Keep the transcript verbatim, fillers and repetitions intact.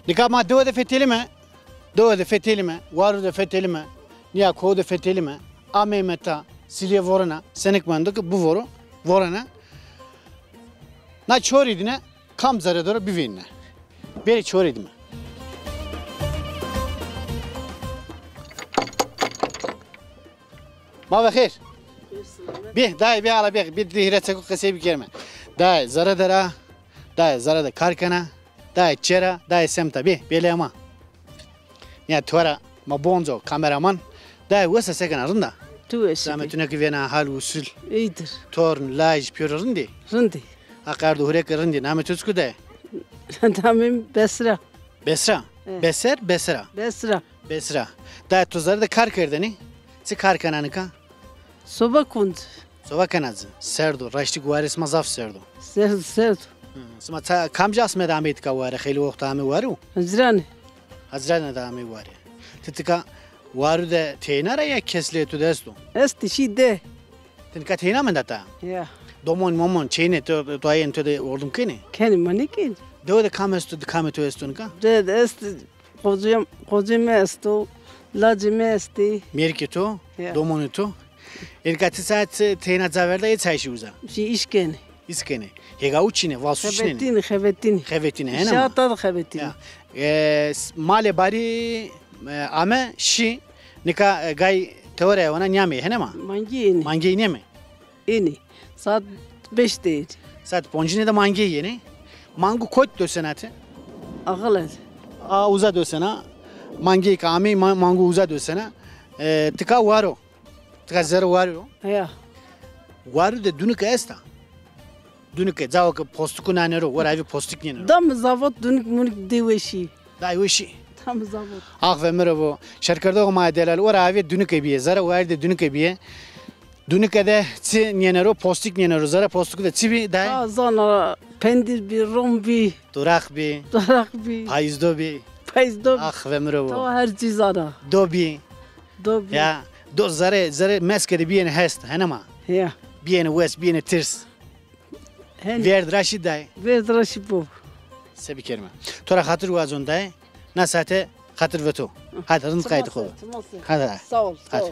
Nika ma dewe de fetelîme, dewe de fetelîme, waru de fetelîme, nîya kowu de fetelîme, ameyme ta, silîye vorena, senik mendo ke bivoro, vorena. Na çorî dîne kam zerre der o bivînne. Bêrê çorî dîme. Ma ve xêr. Bê, dayê, bê ala bê, bê di hîrê çekû qesey bikerîme. Dayê, zerre der a, dayê, zerre de kar kena, dayê, çê ra, dayê, semta, bê, bêlê ma. Ya, to ra ma bonco, kameraman, dayê, wes a, se kena, rind a? Tu wes a. Zahmet, tu ne ki vêna, hal, usul? Îyîdir. Torn, laj, pêro rind î? Rind î. Aqerd û hurêk rind î. Namê to çik o dayê? Namê mi Besra. Besra? E. Beser, Besra? Besra. Besra. Dayê, to zerre de kar kerdenî? Çi kar kena nika? Soba kond. Soba kena ci. Serd o. Raştî ke warê sima zaf serd o. Serd, serd. Hı, sima ça-, kamcî asme de amey tika ware? Xeylê wext ame ware o? Hezrane. Hezrane de amey ware. Ti tika waru de teyna ra ya kes lê to de esto? Estî, şî de. Ti nika teyna menda ta? Ya. Domon momon, çênê to, to ayên to de ordum kenê? Kenê, ma nêkenê. Dewe de kam esto, di kamê to esto nika? De, de est, qocê, qocê mi esto, lacê mi estê. Mêrikê to, ya, domonê to. Ê nika ti saet teyna ca verda, ê çay şî uza? Şî îş kenê. Îş kenê. Hêga û çin ê, val su çinenê? Xebetînê, xebetînê. Xebetînê, hene ma? Îşaat de xebetînê. Ya. E, s-, malê barî, e, ame, şî, nika, e, gay tewere wana nîyamê, hene ma? Mangî ênê. Mangî nêmê? Ênê. Saet beş de ênê. Saet poncîne de mangî yenê. Mangu kot dosena ti? Axile de. A uza dosena. Mangî ke amey, ma-, mangu uza dosena. E, tika waro. Tika zerre wari ro. Ya. Waru de dunike esta? Dunike, cawo ke postiku nanê ro, wera avê postik nênê ro. Tam zavot dunik munik dê weşî. Dayê weşî. Tam zavot. Ax ve mi ro bo. Şerkerdoxê ma yê delal, wera avê dunike bîye. Zerre wari de dunike bîye. Dunike de çi nênê ro? Postik nênê ro. Zerre postiku de çi bî dayê? Ha, zana, pendir bî, rom bî. Doraq bî. Doraq bî. Payîzdo bî. Payîzdo bî. Ax ve mi ro bo. To her çî zana. Do bî. Do bî. Ya, do zerre, zerre meske de bîyêne hest, hene ma? Ya. Bîyêne wes, bîyêne tirs. Hen. Vêrd ra şî dayê. Vêrd ra şî bo. Se bikerîme? To ra xatir wazon dayê. Na saete xatir ve to. Hadi rind qayît xo. Hadi. Sağ ol, sağ ol.